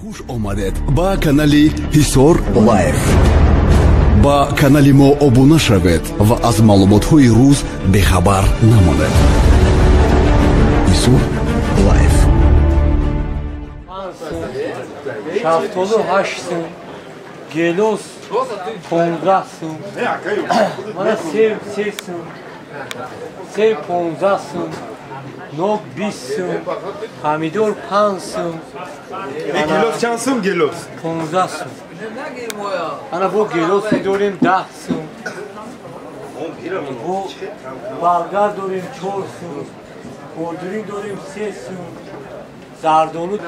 Хуш омадед ба канали Ҳисор Лайф. Ба канали мо обуна шавед ва аз маълумотҳои рӯз бехабар намонед. Ҳисор Лайф. Шафтолу 8 сум, гелос 15 сум, мана сев 3 сум, сев 15 сум, нок 20 сум, помидор 5 сум. Гелос чанд сум гелос? 15 сум. Ана бо гелос дорем 10 сум. Бо болгар дорем 4 сум, бодиринг дорем 3 сум, зардолу.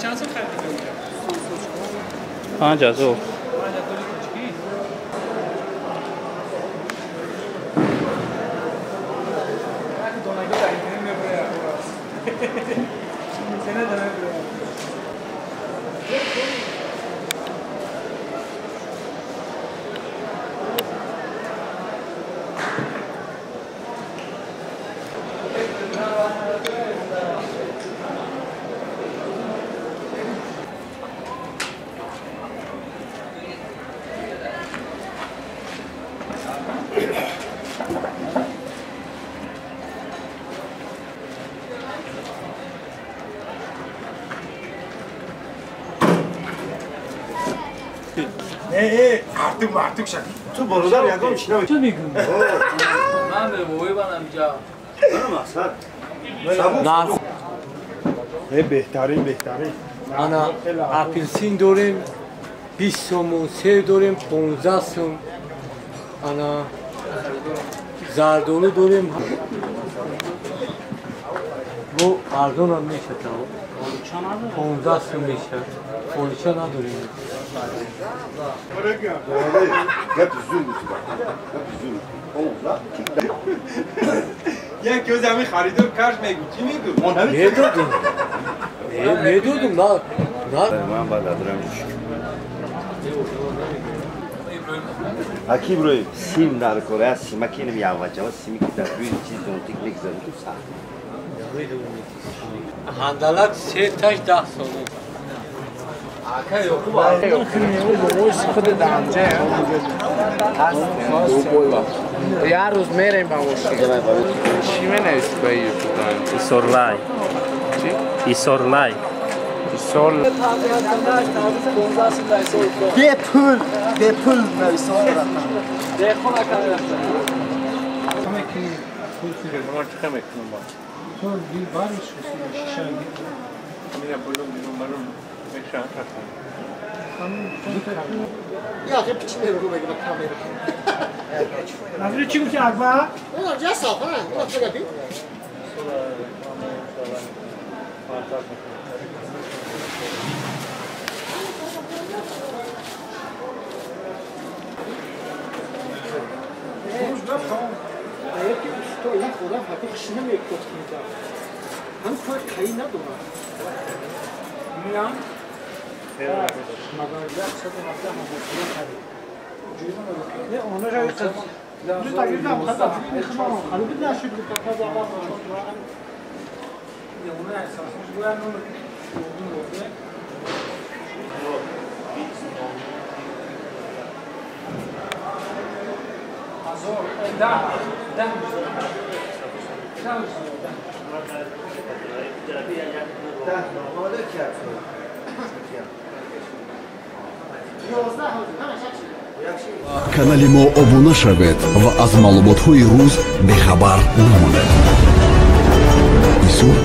چند سال خریدی؟ 5000. نه артук мартук шак. Ту бародар ягон чӣ Чӣ мегӯӣ? Ман به وای بنم اینجا. Мақсад. Беҳтарин, беҳтарин. Ана апельсин дорем 20 сом, сев дорем 15 сом. Ана зардолу дорем. Бо арзонам мешавад. 15 сом мешавад. Олича надорем. Як кӯз ҳамин харидор карш мегӯ. Чӣ мегӯ? Медодум. Медодум, на. Ман баъд адрам. Аки Иброҳим, сим дар кор аст, сима ки инам яваҷава, сими ки дар рӯи чиз зонтик мегзарад, ту сахт. Ҳандалак се таш 10 сом. یه روز میریم با ماشین. چی منویسی با یوتیوب؟ ایسورلای. چی؟ ایسورلای. ایسور. به پول، به پول نویسان رفتم. یا که پیچ نمی‌گو بگم کامرا. نظر چی گفتی اکبر؟ اون جا صافه، اون چه گفتی؟ یکی تو این خودم حتی خش نمی‌کرد اینجا. هم کار کاری ندارم. میام. Канали мо обуна шавед ва аз маълумотҳои рӯз бехабар намонед. Ҳисор